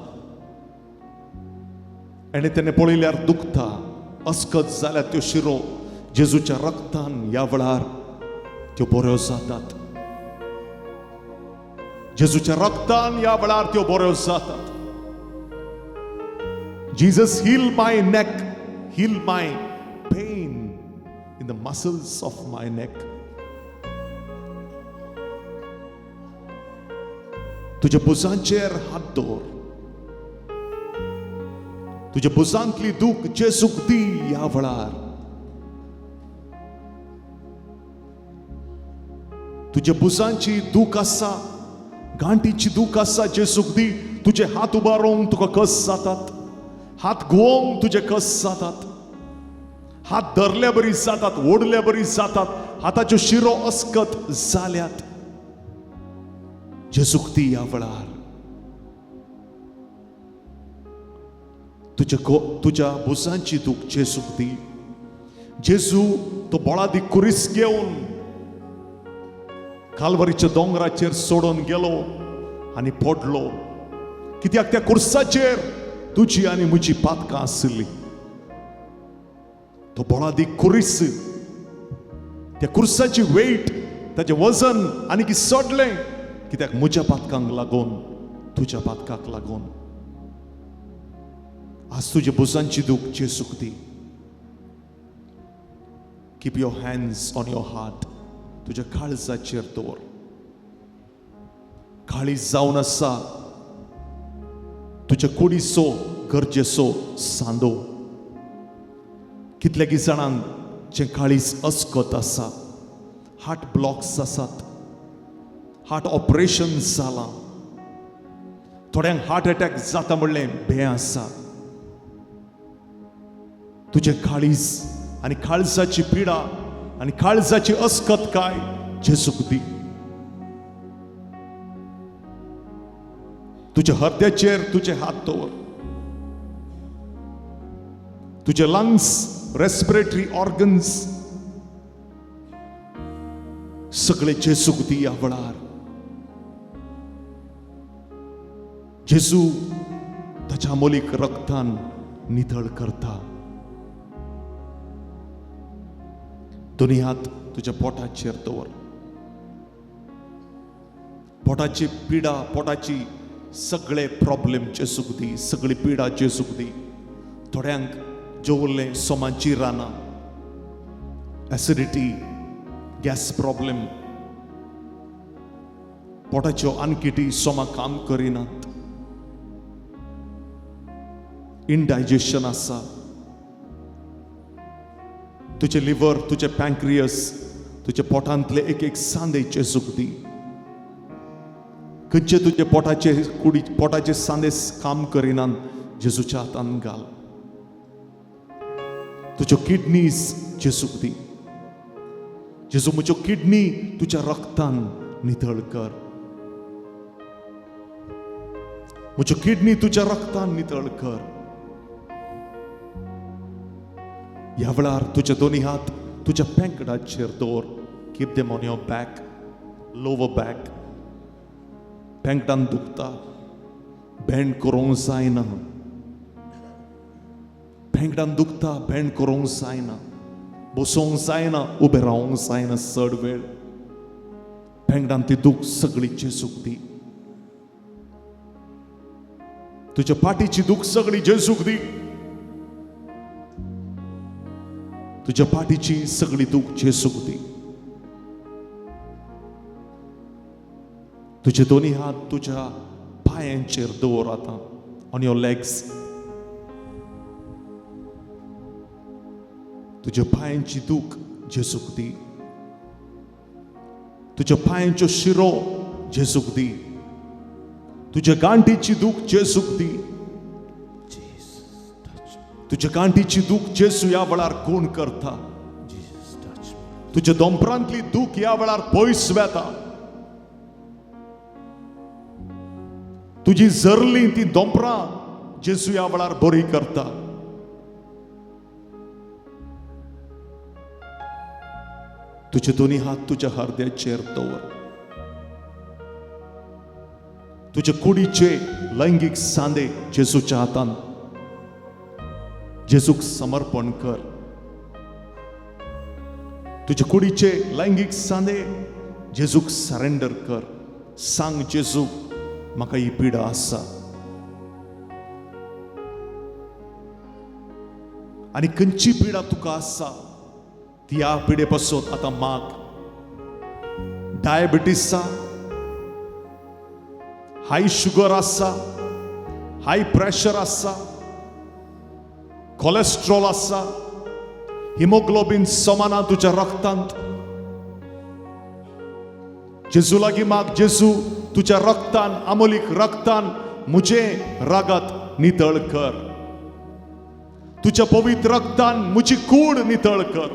आनी तेणे पळयल्यार दुखता, अस्कत जाल्यार त्यो शिरो जेजूच्या रक्तान ह्या वेळार त्यो बऱ्यो जातात. जेजूच्या रक्तान ह्या वेळार त्यो बऱ्यो जातात. Jesus, heal my neck, heal my pain in the muscles of my neck. तुज्या भुजांचेर हात दवर, तुज्या भुजांतली दूख जेजूक दी ह्या वेळार. तुज्या भुजांची दूख आसा, गांठीची दूख आसा, जेजूक दी. तुजे हात उबारोंक तुका कस जातात, हात घुवोंक तुजे कस जातात, हात धरल्या बरी जातात, ओडल्या बरी जातात, हाताच्यो शिरो अस्कत जाल्यात, जेजूक दी ह्या वेळार. तुज्या भुजांची दूख जेजूक दी. जेजू तो बळादी कुरीस घेवन कालवरीच्या दोंगराचेर सोडून गेलो आनी पडलो, कित्याक त्या कुर्साचेर तुजी आनी म्हजी पातकां आशिल्ली. तो बळादी कुरीस, त्या कुर्साची वेट, ताचें वजन आनी की सोडलें, कित्याक म्हज्या पातकांक लागून, तुज्या पातकाक लागून. आज तुज्या भुजांची दूख जेजूक दी. Keep your hands on your heart. तुज्या काळजाचेर दवर. काळीज जावन आसा तुज्या कुडीचो गरजेचो सांदो. कितल्या जाणांक जें काळीज अस्कत आसा, हार्ट ब्लॉक्स आसात, हार्ट ऑपरेशन जालां, थोड्यांक हार्ट अटॅक जाता म्हणलें भंय आसा. तुजें काळीज आनी काळजाची पिडा आनी काळजाची अस्कत काय जेजूक दी. तुज्या हृदयाचेर तुजे हात दवर. तुजे लंग्स, रेस्पिरेटरी ऑर्गन्स सगळे जेजूक दी ह्या वेळार. जेजू ताच्या मोलीक रक्तान नितळ करता. दोनी हात तुज्या पोटाचेर दवर. पोटाची पिडा, पोटाची सगळे प्रॉब्लेम जेजूक दी, सगळी पिडा जेजूक दी. थोड्यांक जेवलें सोमाची रानां, एसिडिटी, गॅस प्रॉब्लेम, पोटाच्यो आनकिटी सोमा काम करिनात, इनडायजेशन आसा. तुजें लिवर, तुजें पँक्रियस, तुज्या पोटांतले एक एक सांदे जेजूक दी. खंयचे तुजे पोटाचे कुडी पोटाचे सांदे काम करिनात, जेजूच्या हातान घाल. तुज्यो किडनीज जेजूक दी. जेजू म्हज्यो किडनी तुज्या रक्तान नितळ कर. म्हज्यो किडनी तुज्या रक्तान नितळ कर. ह्या वेळार तुजे दोनी हात तुज्या पेंकडाचेर दवर. Keep them on your back, lower back. पेंकडान दुखता, बेंड करूंक जायना. पेंकडान दुखता, बेंड करूंक जायना, बसोंक जायना, उबें रावंक जायना चड वेळ. पेंकडान ती दूख सगळी जेजूक दी. तुज्या पाठीची दूख सगळी जेजूक दी. तुज्या पाठीची सगळी दूख जेजूक दी. तुजे दोनी हात तुज्या पांयांचेर दवर आतां, ऑन your legs. तुज्या पांयांची दूख जेजूक दी. तुज्या पांयांच्यो शिरो जेजूक दी. तुज्या गांठीची दूख जेजूक दी. तुज्या गांठीची दूख जेजू ह्या वेळार कोण करता. तुज्या दोंपरांतली दूख ह्या वेळार पयस वेता. तुजी जरली ती दोंपरां जेजू ह्या वेळार बरी करता. तुजे दोनी हात तुज्या हरद्याचेर दवर. तुजे कुडीचे लैंगीक सांदे जेजूच्या हातान जेजूक समर्पण कर. तुजे कुडीचे लैंगीक सांदे जेजूक सरेंडर कर. सांग जेजू म्हाका ही पिडा आसा आनी खंयची पिडा तुका आसा ती ह्या पिडे पासून आतां माग. डायबिटीस, हाय शुगर आसा, हाय प्रेशर आसा, कोलेस्ट्रॉल आसा, हिमोग्लोबीन समाना तुज्या रक्तांत. जेजू लागीं माग, जेजू तुज्या रक्तान, आमोलीक रक्तान म्हजें रगत नितळ कर. तुज्या पवित्र रक्तान म्हजी कूड नितळ कर.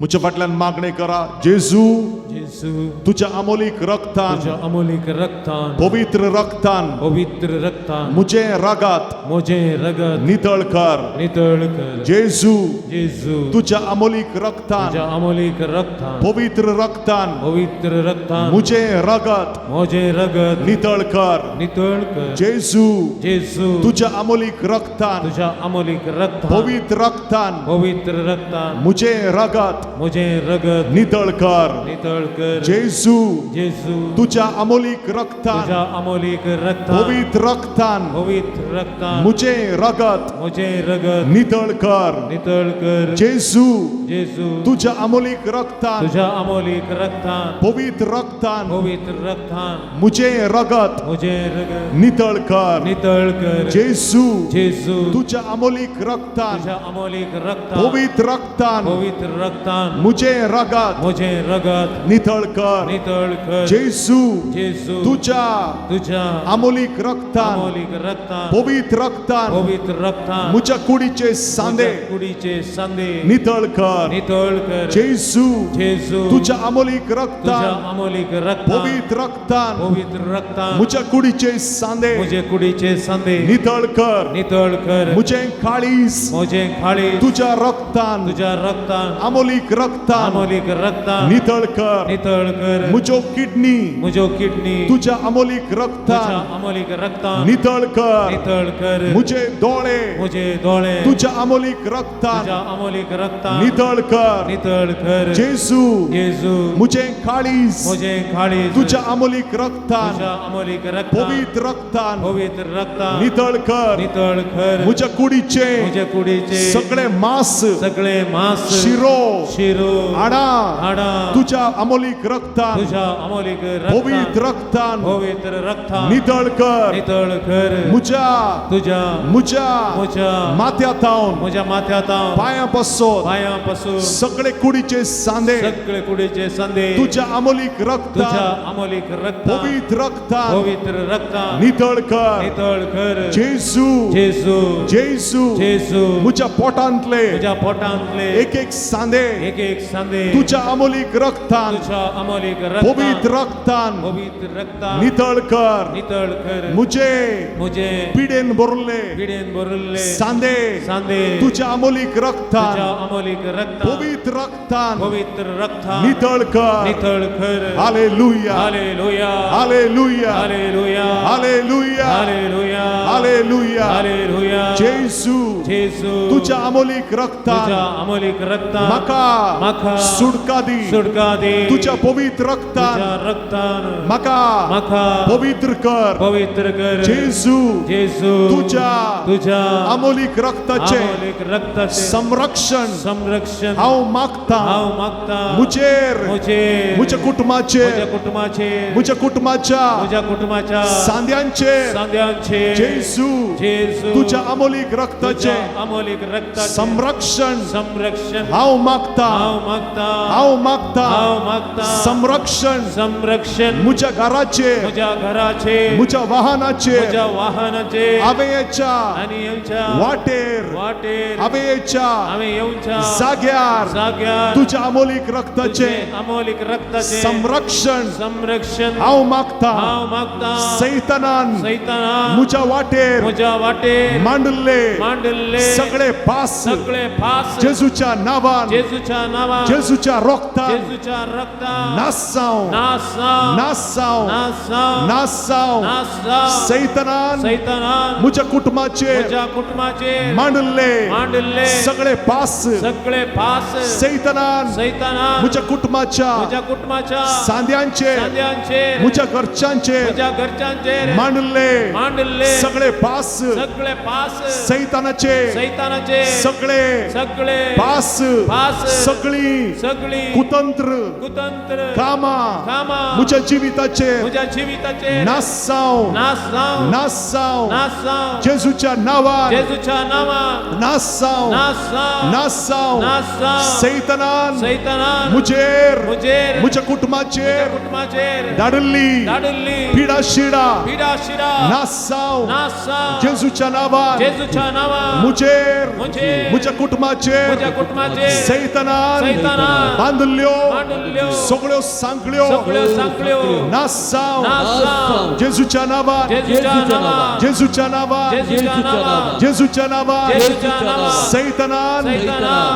म्हज्या फाटल्यान मागणें करा, जेजू, जेजू, तुज्या आमोलीक रक्तान, तुज्या अमोलीक रक्तान, पवित्र रक्तान, पवित्र रक्तान म्हजें रगत, म्हजें रगत नितळ कर. नितळ कर. जेजू, जेजू, तुज्या आमोलीक रक्तान, तुज्या अमोलीक रक्तान, पवित्र रक्तान पवित्र रक्तान म्हजें रगत म्हजें रगत नितळ कर. नितळ कर. जेजू, जेजू, तुज्या आमोलीक रक्तान, तुज्या अमोलीक रक्तान, पवित्र रक्तान पवित्र रक्तान म्हजें रगत म्हजें रगत नितळ कर. नितळ कर. जेजू, जेजू, तुज्या आमोलीक रक्तान, तुज्या अमोलीक रक्तान, पवित्र रक्तान पवित्र रक्तान म्हजें रगत म्हजें रगत नितळ कर. नितळ कर. जेजू, जेजू, तुज्या आमोलीक रक्तान, तुज्या अमोलीक रक्तान, पवित्र रक्तान पवित्र रक्तान म्हजें रगत म्हजें रगत नितळ कर. नितळ कर. जेजू, जेजू, तुज्या आमोलीक रक्तान, तुज्या अमोलीक रक्तान, पवित्र रक्तान पवित्र रक्तान म्हजें रगत म्हजें रगत नितळ कर. नितळ कर. जेजू, जेजू, तुज्या तुज्या आमोलीक रक्तान, अमोलीक रक्तान, पवित्र रक्तान पवित्र रक्तान म्हज्या कुडीचे सांदे म्हज्या कुडीचे सांदे नितळ कर. कर। नितळ कर। जेजू, जेजू, तुज्या अमोलीक तुझ्या रक्तान, अमोलीक रक्तान, पवित्र रक्तान पवित्र रक्तान म्हज्या कुडीचे सांदे म्हजे कुडीचे सांदे नितळ कर। नितळ कर। म्हजें काळीज म्हजें काळीज तुज्या रक्तान, तुझ्या रक्तान, अमोलीक रक्तान अमोलीक रक्तान नितळ कर। नितळ कर। म्हज्यो किडनी म्हज्यो किडनी तुज्या अमोलीक तुझ्या रक्तान अमोलीक रक्तान नितळ कर। नितळ कर। म्हजे दोळे म्हजे दोळे तुज्या अमोलीक रक्तान तुझ्या अमोलीक रक्तान नितळ कर। नितळ कर। जेजू, जेजू, म्हजें काळीज म्हजें काळीज तुज्या अमोलीक रक्तान, तुझ्या अमोलीक रक्तान, पवित्र रक्तान पवित्र रक्तान नितळ कर। नितळ कर। म्हज्या कुडीचे म्हजे कुडीचे सगळे मांस, सगळे मांस, शिरो, शिरो, हाडां हाडां तुज्या अमोलीक रक्तान, तुझ्या अमोलीक रक्तान, पवित्र रक्तान पवित्र रक्तान नितळ कर। नितळ कर। म्हज्या तुझ्या म्हज्या म्हज्या माथ्या थावन म्हज्या माथ्या थावन पांयां पासून पांयां पासून सगळे कुडीचे सांदे सगळे कुडीचे सांदे तुझ्या अमोलीक तुझ्या रक्तान, अमोलीक रक्तान, पवित्र रक्तान पवित्र रक्तान नितळ कर। नितळ कर। जेजू, जेजू, जेजू, जेजू, म्हज्या पोटांतले म्हज्या पोटांतले एक एक सांदे एक एक सांदे तुझ्या अमोलीक रक्तान, तुझ्या अमोलीक रक्तान, पवित्र रक्तान पवित्र रक्तान नितळ कर। नितळ कर। म्हजे म्हजे पिडेन भरिल्ले पिडेन भरिल्ले सांदे सांदे तुझ्या अमोलीक रक्तान, तुझ्या अमोलीक रक्तान, पवित्र रक्तान पवित्र रक्तान नितळ कर। नितळ कर। Hallelujah, hallelujah, hallelujah, hallelujah, hallelujah, hallelujah, hallelujah. Hallelujah. जेजू, जेजू, तुझ्या अमोलीक रक्तान तुझ्या अमोलीक रक्तान म्हाका म्हाका सुटका दी। सुटका दी। तुझ्या पवित्र रक्तान तुझ्या रक्तान म्हाका म्हाका पवित्र कर। पवित्र कर। जेजू, जेजू, तुझ्या तुझ्या अमोलीक रक्ताचें अमोलीक रक्ताचें संरक्षण संरक्षण हांव मागता। हांव मागता। म्हजेर, म्हजेर, म्हज्या कुटुंबाचेर, म्हज्या कुटुंबाचेर, म्हज्या कुटुंबाच्या म्हज्या कुटुंबाच्या सांद्यांचेर सांद्यांचेर जेजू, जेजू, तुझ्या अमोलीक तुझ्या रक्ताचें अमोलीक रक्ताचें संरक्षण संरक्षण हांव मागता। हांव मागता। हांव मागता। हांव मागता। संरक्षण संरक्षण म्हज्या घराचेर, म्हज्या घराचेर, म्हज्या वाहनाचेर, म्हज्या वाहनाचेर, हांवें येच्या आनी येवच्या वाटेर, वाटेर, हांवें येच्या हांवें येवच्या जाग्यार जाग्यार तुझ्या अमोलीक रक्ताचें तुझे अमोलीक रक्ताचें संरक्षण संरक्षण हांव मागता। हांव मागता। सैतानान सैतानान म्हज्या वाटेर म्हज्या वाटेर मांडिल्ले मांडिल्ले सगळे पास सगळे फास जेजूच्या नांवान, जेजूच्या नांवान, जेजूच्या रक्तान जेजूच्या रक्तान नासाव, नासाव, नासाव, नासाव, नासाव। नासाव। सैतानान सैतानान म्हज्या कुटुंबाचेर म्हज्या कुटुंबाचेर मांडिल्ले मांडिल्ले सगळे पास सगळे फास सैतानान सैतानान म्हज्या कुटुंबाच्या म्हज्या कुटुंबाच्या सांद्यांचेर, सांद्यांचेर, म्हज्या घरच्यांचेर म्हज्या घरच्यांचेर मांडिल्ले मांडिल्ले सगळे पास सगळे पास सैतानाचे सैतानाचे सगळे सगळे पास पास सगळी सगळी कुतंत्र कुतंत्र कामां कामां म्हज्या जिविताचेर म्हज्या जिविताचेर नासाव, नासाव, नासाव, नासाव। जेजूच्या नांवान जेजूच्या नांवान नासाव, नासाव, नासाव। नासाव। सैतानान सैतानान म्हजेर, म्हजेर, म्हज्या कुटुंबाचेर कुटुंबाचेर धाडिल्ली धाडिल्ली पिडा शिडा पिडा शिडा नासाव, नासाव। जेजूच्या नांवान जेजूच्या नांवान म्हजेर, म्हजेर, म्हज्या कुटुंबाचेर म्हज्या कुटुंबाचेर सैतानान सैतानान बांदिल्ल्यो बांदिल्ल्यो सगळ्यो सांकळ्यो सगळ्यो सांकळ्यो नासाव, नासाव। जेजूच्या नांवान, जेजूच्या नांवान, जेजूच्या नांवान, जेजूच्या नांवान, जेजूच्या नांवान जेजूच्या नांवान सैतानान सैतानान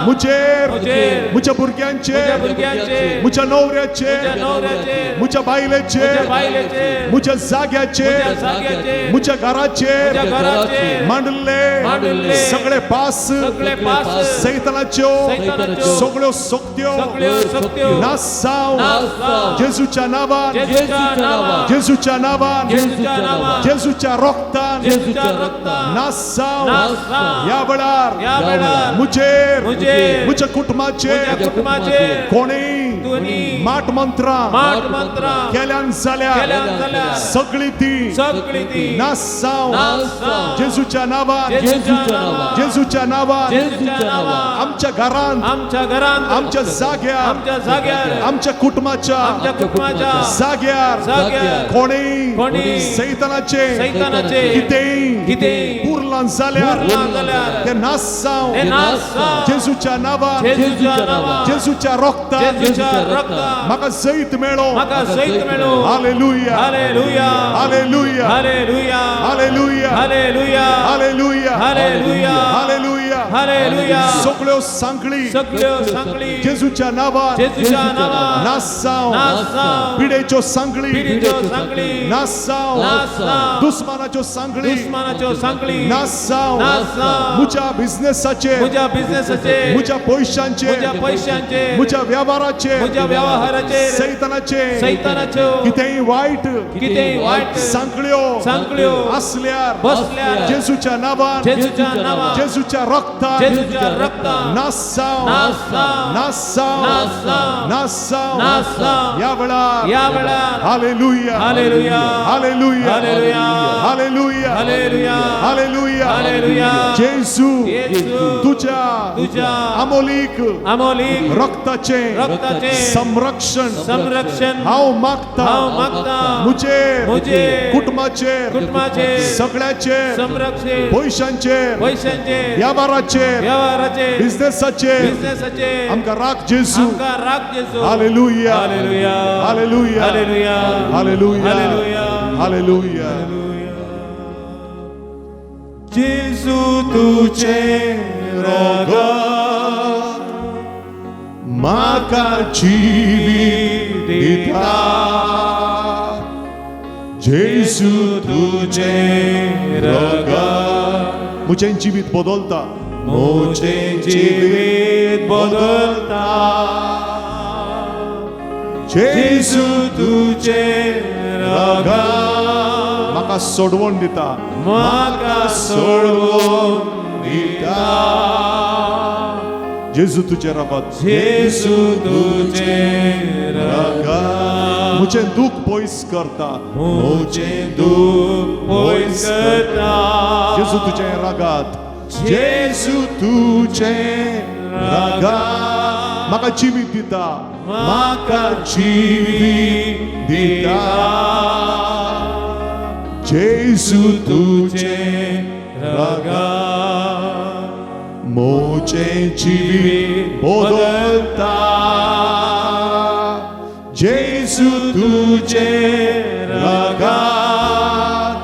म्हजेर, म्हजेर, म्हज्या म्हज्या भुरग्यांचेर, भुरग्यांचेर, म्हज्या नवऱ्याचेर, म्हज्या नवऱ्याचेर, म्हज्या बायलेचेर, म्हज्या बायलेचेर, म्हज्या जाग्याचेर, म्हज्या जाग्याचेर, म्हज्या घराचेर म्हज्या घराचेर मांडिल्ले मांडिल्ले सगळे पास सगळे पास सैतानाच्यो सैतानाच्यो सगळ्यो शक्त्यो सगळ्यो शक्त्यो नासाव, नासाव। जेजूच्या नांवान, जेजूच्या नांवान, जेजूच्या नांवान, जेजूच्या नांवान, जेजूच्या रक्तान जेजूच्या रक्तान नासाव। नासाव। ह्या वेळार ह्या वेळार म्हजेर, म्हजेर, म्हज्या कुटुंबाचेर म्हज्या कुटुंबाचेर कोणेय कोणी माट मंत्रां माट मंत्रां केल्यान जाल्यार केल्यान जाल्यार सगळी ती सगळी ती नाश जावं. नाश जावं. जेजूच्या नांवान, जेजूच्या नांवान, जेजूच्या नांवान, जेजूच्या नांवान, आमच्या घरांत, आमच्या घरांत, आमच्या जाग्यार, आमच्या जाग्यार, आमच्या कुटुंबाच्या आमच्या कुटुंबाच्या जाग्यार जाग्यार कोणीय कोणीय सैतानाचे सैतानाचे कितेंय कितेंय पुरलां जाल्यार पुरलां जाल्यार ते नाश जावं. ते नाश जावं. जेजूच्या नांवान, जेजूच्या नांवान, जेजूच्या रक्तान जेजूच्या रक्तान म्हाका जैत मेळो. म्हाका जैत मेळो. Hallelujah, hallelujah, hallelujah, hallelujah, hallelujah, hallelujah, hallelujah, hallelujah, hallelujah. Hallelujah. सगळ्यो सांखळी सगळ्यो सांगली जेजूच्या नांवान जेजूच्या नांवान नाश जावं. नाश जावं. पिडेच्यो सांखळी पिडीच्यो सांगली नाश जावं. नाश जावं. दुस्मानाच्यो सांखळी दुस्मानाच्यो सांगली नाश जावं. नाश जावं. म्हज्या बिझनेसाचेर, म्हज्या बिझनेसाचेर, म्हज्या पयशांचेर, म्हज्या पयशांचेर, म्हज्या वेव्हाराचेर, म्हज्या व्यवहाराचेर सैतानाचे सैतानाच्यो कितेंय वायट कितेंय वायट सांखळ्यो सांखळ्यो आसल्यार बसल्यार जेजूच्या नांवान, जेजूच्या नांवान, जेजूच्या रक्तान जेजूच्या रक्तान नाश जावं. नाश जावं. नाश जावं. नाश जावं. नाश जावं. नाश जावं. ह्या वेळार ह्या वेळार hallelujah, hallelujah, hallelujah, hallelujah, hallelujah, hallelujah, hallelujah. Hallelujah. जेजू जेजू तुझ्या तुझ्या अमोलीक अमोलीक रक्ताचें रक्ताचें संरक्षण संरक्षण हांव मागता. हांव मागता. म्हजेर, म्हजेर, कुटुंबाचेर, कुटुंबाचेर, सगळ्याचेर, संरक्षण पयशांचेर, पयशांचेर, वेव्हाराचेर, व्यवहाराचेर, बिझनेसाचेर बिझनेसाचेर आमकां राख जेजू. आमकां राख जेजू. Hallelujah, hallelujah, hallelujah, hallelujah, hallelujah, hallelujah, hallelujah. जेजू तुझे रगत म्हाका जिवीत दिता. जेजू तुझे रगत म्हजें जिवीत बदलता. म्हजें जिवीत बदलता. जेजू जेजू तुझे रगत म्हाका सोडवण दिता. म्हाका सोडवून दिता. जेजू तुजें रगत, जेजू तुझे रगत म्हजें दूख पयस करता. म्हजें दूख पयस करता. जेजू तुजें रगत, जेजू तुजें रगत म्हाका जिवीत दिता. म्हाका जिवीत दिता. जेजू तुझें रगत म्हजें जिवीत बदलता. जेजू तुजें रगत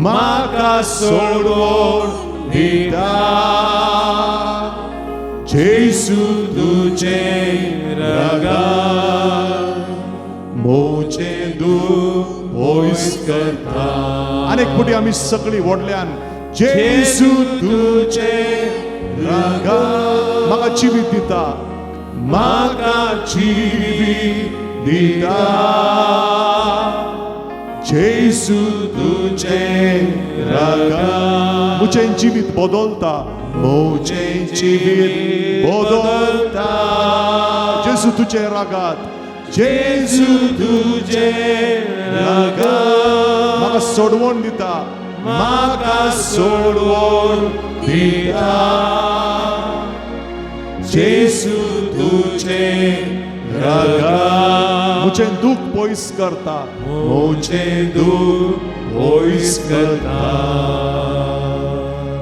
म्हाका सोडवण दिता. जेजू तुझें रगत म्हजें दूख पयस करता. आनी एक फावटी आमी सगळीं व्हडल्यान जेजू तुझें रगत म्हाका जिवीत दिता. म्हाका जिवीत दिता. जेजू तुझें रगत म्हजें जिवीत बदलता. म्हजें जिवीत बदलता. जेजू तुजें रगत, जेजू तुझें रगत म्हाका सोडवण दिता. म्हाका सोडवण दिता. जेजू तुझें रगत म्हजें दूख पयस करता. म्हजें दूख पयस करता.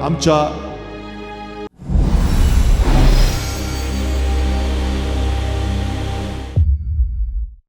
आमच्या